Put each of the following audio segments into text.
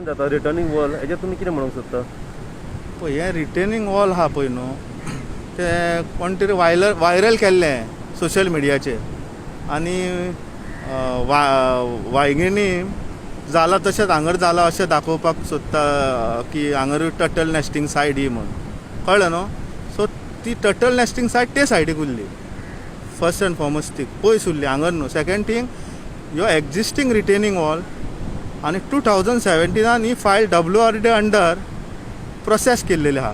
जाता returning wall हेजेर तुमी कितें म्हणूंक सोदता? पळय, हें रिटेनिंग वॉल आहा पळय न्हू, तें कोण तरी वायरल केल्लें सोशल मिडियाचेर आनी वायगिणी जाला तशेंच हांगर जाला अशें दाखोवपाक सोदता की हांगर टर्टल नेस्टिंग सायट ही म्हूण, कळ्ळें न्हू. सो ती टर्टल नेस्टिंग सायट ते सायडीक उरली, फर्स्ट एंड फॉरमोस्ट ती पयस उरली हांगर न्हू. सेकेंड थींग, ह्यो एक्जिस्टींग रिटेनिंग वॉल आनी 2017 ही फायल WRD under process केल्लेली आहा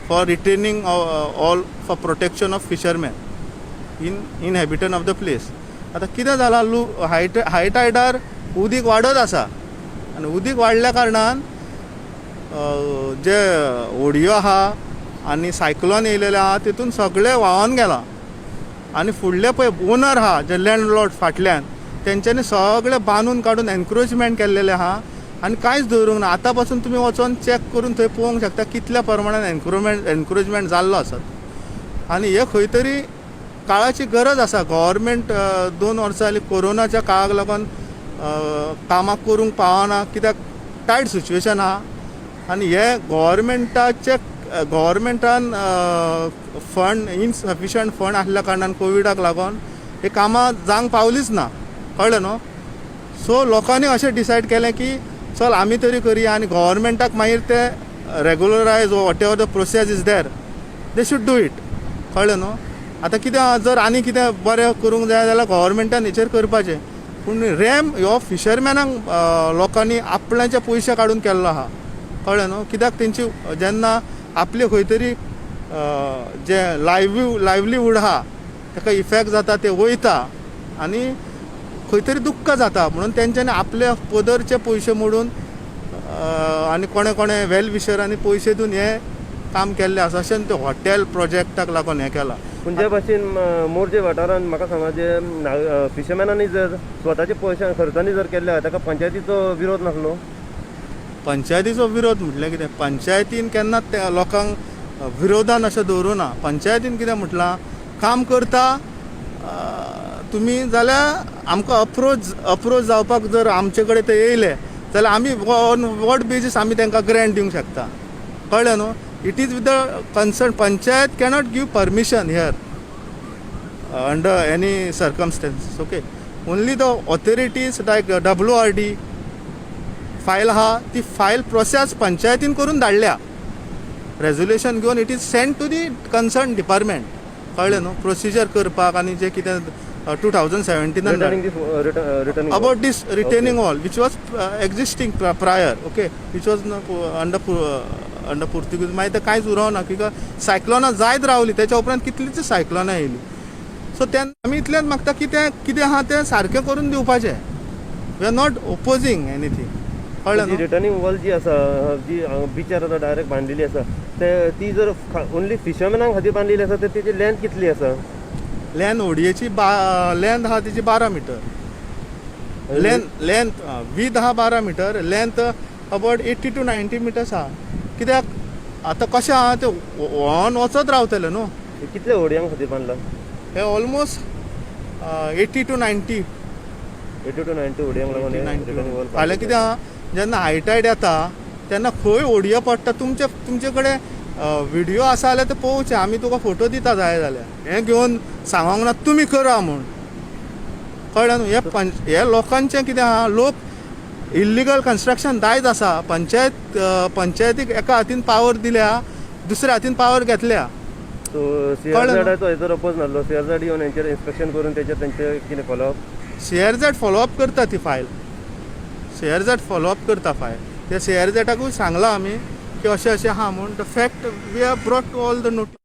for retaining all for protection of fishermen in inhabitant of the place. आतां कितें जालां, लू हाय टायडार उदीक वाडत आसा आनी उदीक वाडल्या कारणान जे होडयो आहा आनी सायक्लॉन येयलेले आहा तितून सगळें व्हांवन गेलां. आनी फुडले पळय ओनर आहा जे लँडलॉर्ड फाटल्यान तेंच्यांनी सगळें बांदून काडून एनक्रोचमेंट केल्लेलें आहा आनी कांयच दवरूंक ना. आतां पासून तुमी वचोन चॅक करून थंय पळोवंक शकता कितल्या प्रमाणान एनक्रोचमेंट जाल्लो आसा. आनी हे खंय तरी काळाची गरज आसा. गव्हर्मेंट 2 वर्सां जालीं कोरोनाच्या काळाक लागून कामां करूंक पावना कित्याक टायट सिच्युएशन आहा. आनी हे गव्हर्मेंटान फंड इनसफिशंट फंड आसल्या कारणान कोविडाक लागून हे कामां जावंक पावलीच ना, कळ्ळें न्हू. सो लोकांनी अशें डिसायड केलें की चल आमी तरी करया आनी गव्हर्मेंटाक मागीर ते regularise whatever the process is there they should do it, कळ्ळें न्हू. आतां कितें आहा, जर आनी कितें बरें करूंक जाय जाल्यार गव्हर्मेंटान हेचेर करपाचें. पूण रॅम ह्यो फिशरमॅनांक लोकांनी आपणाचे पयशे काडून केल्लो आहा, कळ्ळें न्हू. कित्याक तेंची जेन्ना आपले खंय तरी जे लायवलीहूड आहा ताका इफेक्ट जाता, ते वयता आनी खंय तरी दुख्ख जाता, म्हणून तेंच्यांनी आपले पदरचे पयशे मोडून आनी कोणे कोणे वेल विशरांनी पयशे दिवन हें काम केल्लें आसा. अशें ते हॉटेल प्रोजेक्टाक लागून हें केलां. पूण जे भाशेन मोरजे वाठारान म्हाका सांगा, जे फिशरमॅनांनी जर स्वताचे पयशे खर्चांनी जर केल्ले आहा ताका पंचायतीचो विरोध नासलो? पंचायतीचो विरोध म्हटल्यार कितें, पंचायतीन केन्ना त्या लोकांक विरोधान अशें दवरूं ना. पंचायतीन कितें म्हटलां, काम करता तुमी जाल्यार आमकां अप्रोच जावपाक जर आमचे कडेन ते येयले जाल्यार आमी ऑन what basis आमी तांकां ग्रँट दिवंक शकता, कळ्ळें न्हू. It is with the concern, panchayat cannot give permission here under any circumstances, okay. Only the authorities like WRD file आहा ती फायल प्रोसेस पंचायतीन करून धाडल्या, रेजोल्युशन घेवन it is send to the concern department, कळ्ळें न्हू. प्रोसिजर करपाक आनी जे कितें 2017 returning about this retaining wall which was existing prior, okay, which was under Portuguese. मागीर ते कांयच उरोंक ना कित्याक सायक्लोनां जायत रावली, तेच्या उपरांत कितलींच सायक्लोनां येयली. सो तेन्ना आमी इतलेंच मागता की तें कितें आहा तें सारकें करून दिवपाचें. We are not opposing anything, कळ्ळें न्हू. रिटर्निंग वॉल जी आसा जी बिचार आतां डायरेक्ट बांदलेली आसा ते ती जर ओनली फिशरमॅनां खातीर बांदलेली आसा तर तेची लेंथ कितली आसा? लेंथ होडयेची लेंथ आहा तिची 12 मिटर, लेंथ वीथ आहा 12 metre, length about 80 to 90 metres आहा. कित्याक आतां कशें आहा तें व्हांवन वचत रावतलें न्हू. कितले होडयांक खातीर बांदला? हे ऑलमोस्ट 80 टू 90. 80 टू 90 होडयांक लागून रिटर्निंग वॉल. फाल्यां कितें आहा, जेन्ना हाय टायड येता तेन्ना खंय होडयो पडटा, तुमचे कडेन व्हिडियो आसा जाल्यार ते पळोवचे, आमी तुका फोटो दिता जाय जाल्यार. हें घेवन सांगोंक ना तुमी करा म्हूण, कळ्ळें न्हू. हे हे लोकांचें कितें आहा, लोक इल्लिगल कन्स्ट्रक्शन दायज आसा. पंचायतीक एका हातीन पावर दिल्या, दुसऱ्या हातीन पावर घेतल्या. सो सीआरझेडाचो हेजर अपोज नासलो? सीआरझेड येवन हेंचेर इन्स्पेक्शन करून तेचेर तेंचे कितें फॉलोअप? सीआरझेड फॉलोअप करता ती फायल, सीआरझेड फॉलोअप करता फायल. ते सीआरझेडाकूय सांगलां आमी की अशें अशें आहा म्हूण. The fact we have brought to all the notice.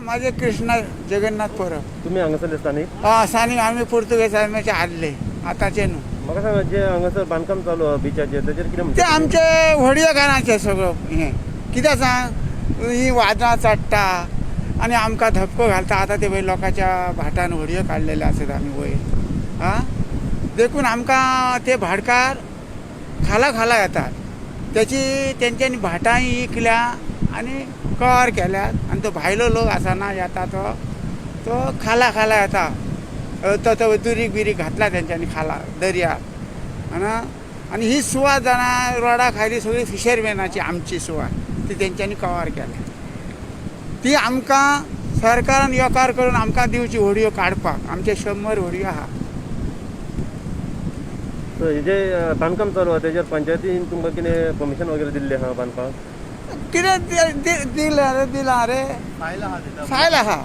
माझे कृष्णा जगन्नाथ परब. तुमी हांगासरले स्थानीक? स्थानीक. आमी पुर्तुगेज आर्मीचे हाडले, आतांचे न्हू. म्हाका सांगा, जे हांगासर बांदकाम चालू आहा बिचाचेर, तेजेर कितें ते म्हणटा? आमचे व्हडयोकारांचे सगळं हें कित्याक सांग, ही वादळां चडटा आनी आमकां धपको घालता. आतां ते पळय लोकांच्या भाटान व्हडयो काडलेले आसात आमी वयर. आं, देखून आमकां ते भाटकार खाला खाला येतात. तेची तेंच्यांनी भाटां इकल्या आनी कवर केल्यात आनी तो भायलो लोक आसा ना येता तो तो खाला खाला येता. तो तो दुरीग बिरीग घातला तेंच्यांनी खाला दर्या आना. आनी ही सुवात जाणा रोडा खायली सगळी फिशरमॅनाची आमची सुवात ती तेंच्यांनी कवर केल्या. ती आमकां सरकारान येवकार करून आमकां दिवची व्हडयो काडपाक. आमचे 100 व्हडयो आहा. सो हे जे बांदकाम चालू आहा तेजेर पंचायतीन तुमकां कितें परमिशन वगैरे दिल्लें आहा बांदपाक? कितें दिलां रे, दिलां रे. फायल आहा तेका. फायल आहा.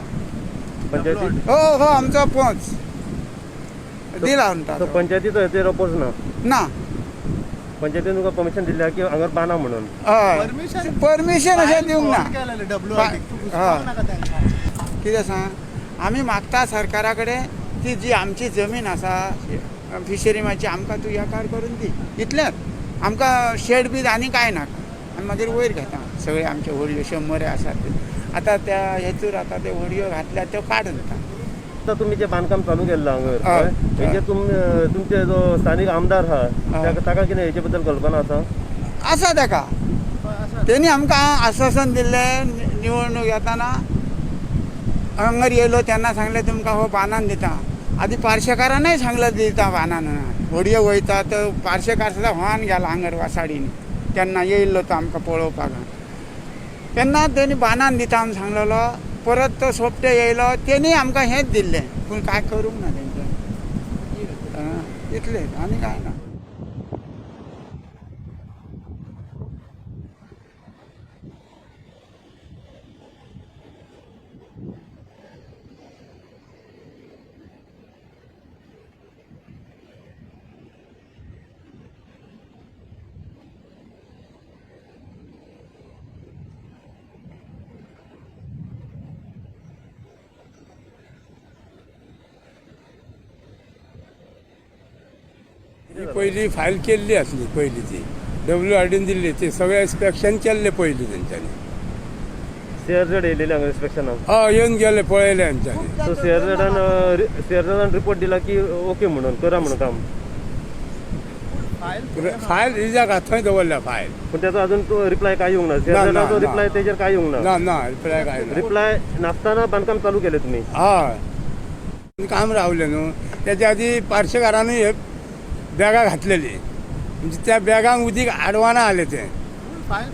पंचायती हो हो, आमचो पोंच दिला म्हणटा सो तो. पंचायतीचो हेचेर अपोज ना? ना. पंचायतीन तुमकां परमिशन दिल्लें आहा की हांगार बांदा म्हणून? हय. परमिशन परमिशन अशें दिवंक ना. डब्ल्यू हय. कितें सांग, आमी मागता सरकारा कडेन ती जी आमची जमीन आसा फिशरीमाची आमकां तूं येकार करून दी, इतलेंच. आमकां शेड बीड आनी कांय नाका. आनी मागीर वयर घेता सगळे आमचे व्हडयो 100 आसात ते. आतां त्या हेतूर आतां ते व्हडयो घातल्या त्यो काडून दिता. आतां तुमी जें बांदकाम चालू केल्लां हांगर, हय. हेजेर तुमचे जो स्थानीक आमदार आहा हय. ताका कितें हेचे बद्दल कल्पना आसा? आसा ताका. तेणी आमकां आश्वासन दिल्लें निवडणूक येताना हांगर येयलो तेन्ना सांगलें तुमकां हो बांदान दिता. आदी पार्शेकारानय सांगलें दिता बांदान म्हणून. व्हडयो वयता तो पार्शेकार सुद्दां व्हान गेला हांगर वासाडीन तेन्ना येयल्लो तो आमकां पळोवपाक. तेन्ना तेणी बांदान दिता म्हूण सांगलेलो. परत तो सोपटे येयलो तेणी आमकां हेंच दिल्लें, पूण कांय करूंक ना तेंच्यानी. इतलें आनी कांय ना. ही पयली फायल केल्ली आसली पयली ती डब्ल्यू आर डीन दिल्ली ती सगळें इन्स्पेक्शन केल्लें पयलीं तेंच्यांनी. सीआरझेड येयलेले हांगा इन्स्पेक्शनाक? हय, येवन गेले, पळयलें तेंच्यांनी. सो सीआरझेडान रिपोर्ट दिला की ओके म्हणून करा म्हणून काम? फायल रिजाक थंय दवरल्या फायल. पूण त्याचो अजून तो रिप्लाय काय येवंक ना? सीआरझेडाचो ना. रिप्लाय तेजेर काय येवंक ना? ना ना, रिप्लाय काय ना. रिप्लाय नासतना बांदकाम चालू केलें तुमी? हय, काम रावलें न्हू. तेच्या आदी पार्शेकारानूय हे बॅगां घातलेली, म्हणजे त्या बॅगांक उदीक आडवाना आलें तें. फायल